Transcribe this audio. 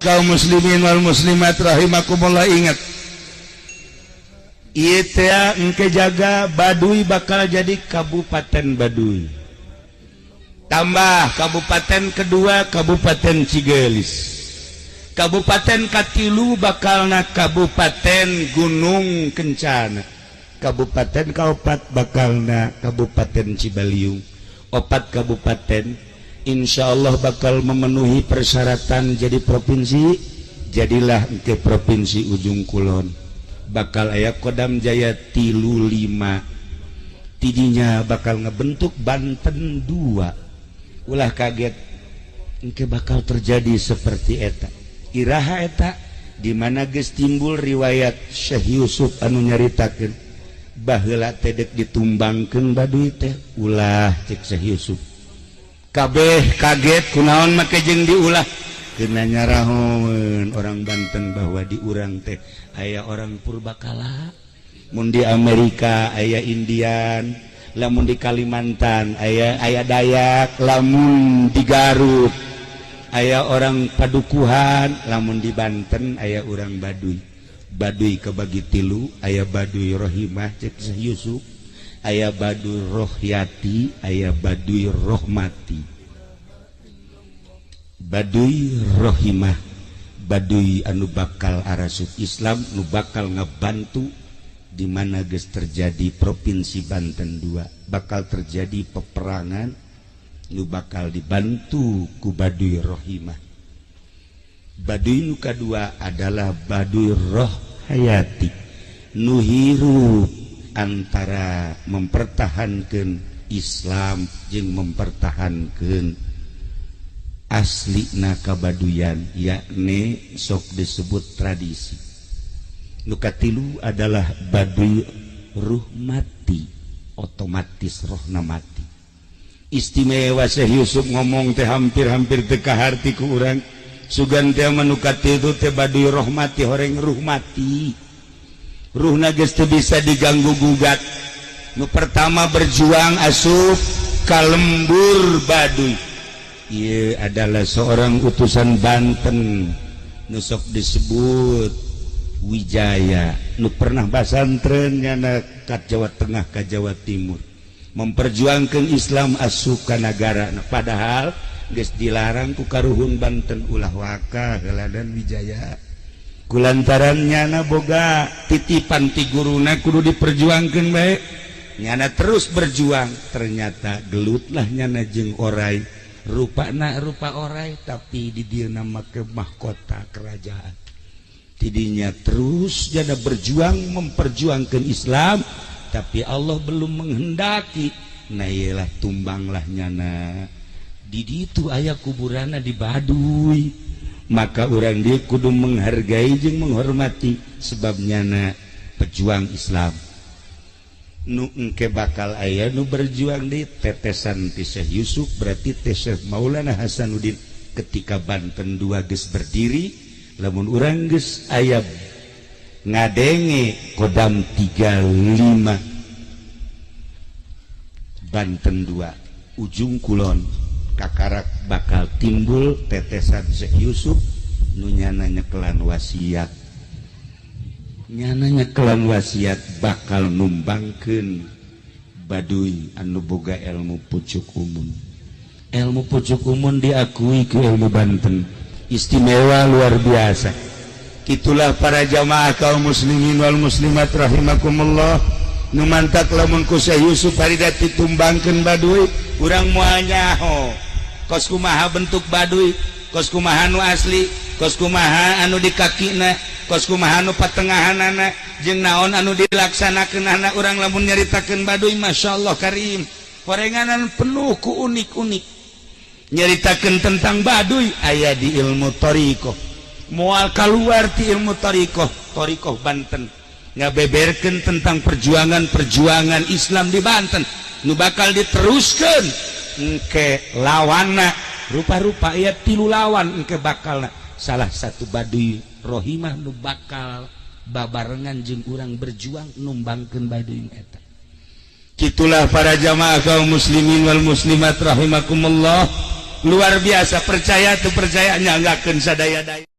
Kaum muslimin wal muslimat rahimakumullah, ingat. Ieu teh engke jaga Baduy bakal jadi Kabupaten Baduy. Tambah kabupaten kedua, Kabupaten Cigelis. Kabupaten katilu bakalna Kabupaten Gunung Kencana. Kabupaten kaopat bakalna Kabupaten Cibaliung. Opat kabupaten Insya Allah bakal memenuhi persyaratan jadi provinsi. Jadilah ke provinsi Ujung Kulon, bakal aya Kodam Jaya 35, tidinya bakal ngebentuk Banten 2. Ulah kaget, engke bakal terjadi seperti eta. Iraha eta? Dimana geus timbul riwayat Syekh Yusuf anu nyaritakeun baheula teh dek ditumbangkeun Baduy teh. Ulah, cek Syekh Yusuf. Kabeh kaget, kunaon make jeung diulah? Kena nyarahoeun orang Banten bahwa di urang teh aya orang purbakala. Mun di Amerika aya Indian, lamun di Kalimantan aya aya Dayak, lamun di Garut aya orang Padukuhan, lamun di Banten aya orang Baduy. Baduy kebagi tilu, aya Baduy Rohimah cek Syekh Yusuf, aya Baduy Rohyati, aya Baduy Rohmati. Baduy Rohimah, Baduy anu bakal arasup Islam, nu bakal ngebantu. Di mana geus terjadi provinsi Banten 2, bakal terjadi peperangan nu bakal dibantu ku Baduy Rohimah. Baduy nu kadua adalah Baduy Roh Hayati, nu hirup antara mempertahankan Islam jeung mempertahankan asli nakabaduyan, yakni sok disebut tradisi. Nu katilu adalah Baduy Ruhmati, otomatis rohna mati. Istimewa Syekh Yusuf ngomong teh, hampir-hampir teu kaharti ku urang. Sugan teh mah nu katilu teh Baduy Rohmati, horeng ruhmati, ruhna geus teu bisa diganggu gugat. Nu pertama berjuang asup ka lembur Baduy ieu adalah seorang utusan Banten nu sok disebut Wijaya, nu pernah basantren nyana ka Jawa Tengah, ka Jawa Timur, memperjuangkan Islam asup ka nagara. Nah, padahal geus dilarang ku karuhun Banten, ulah waka dan Wijaya, kulantaran nyana boga titipan ti guruna kudu diperjuangkan baik, nyana terus berjuang. Ternyata gelutlah nyana jeung orai, rupana rupa orai, tapi di dieu nama ke mahkota kerajaan. Tidinya terus jana berjuang memperjuangkan Islam, tapi Allah belum menghendaki. Nah, iyalah, tumbanglah nyana. Di ditu aya kuburana di Baduy. Maka orang dia kudu menghargai jeung menghormati, sebab nyana pejuang Islam. Nu engke bakal aya nu berjuang di tetesan ti Syekh Yusuf, berarti teh Syekh Maulana Hasanuddin. Ketika Banten 2 geus berdiri, lamun urang geus aya ngadenge Kodam 35 Banten 2 Ujung Kulon, kakarak bakal timbul tetesan Syekh Yusuf nu nyana nyekelan wasiat, nyana nyekelan wasiat bakal numbangkeun Baduy anu boga ilmu pucuk umun. Ilmu pucuk umun diakui ke ilmu Banten istimewa luar biasa. Itulah para jamaah kaum muslimin wal muslimat rahimakumullah, nu mantak lamun ku Syekh Yusuf harida ditumbangkeun Baduy, urang moal nyaho kos kumaha bentuk Baduy, kos kumaha nu asli, kos kumaha anu di kakina, kos kumaha anu patengahanana, jeung naon anu dilaksanakeun. Urang lamun nyaritakeun Baduy, Masya Allah karim, horenganan penuh ku unik-unik. Nyaritakeun tentang Baduy aya di ilmu thoriqoh, moal keluar ti ilmu thoriqoh. Thoriqoh Banten ngabeberkeun tentang perjuangan-perjuangan Islam di Banten nu bakal diteruskan engke. Lawanna rupa-rupa ya, tilu lawan engke bakal. Salah satu Baduy Rohimah nu bakal babarengan jeung urang berjuang numbangkeun Baduy eta. Itulah para jamaah kaum muslimin wal muslimat rahimakumullah, luar biasa. Percaya tuh percaya, nyanggakeun sadaya-daya.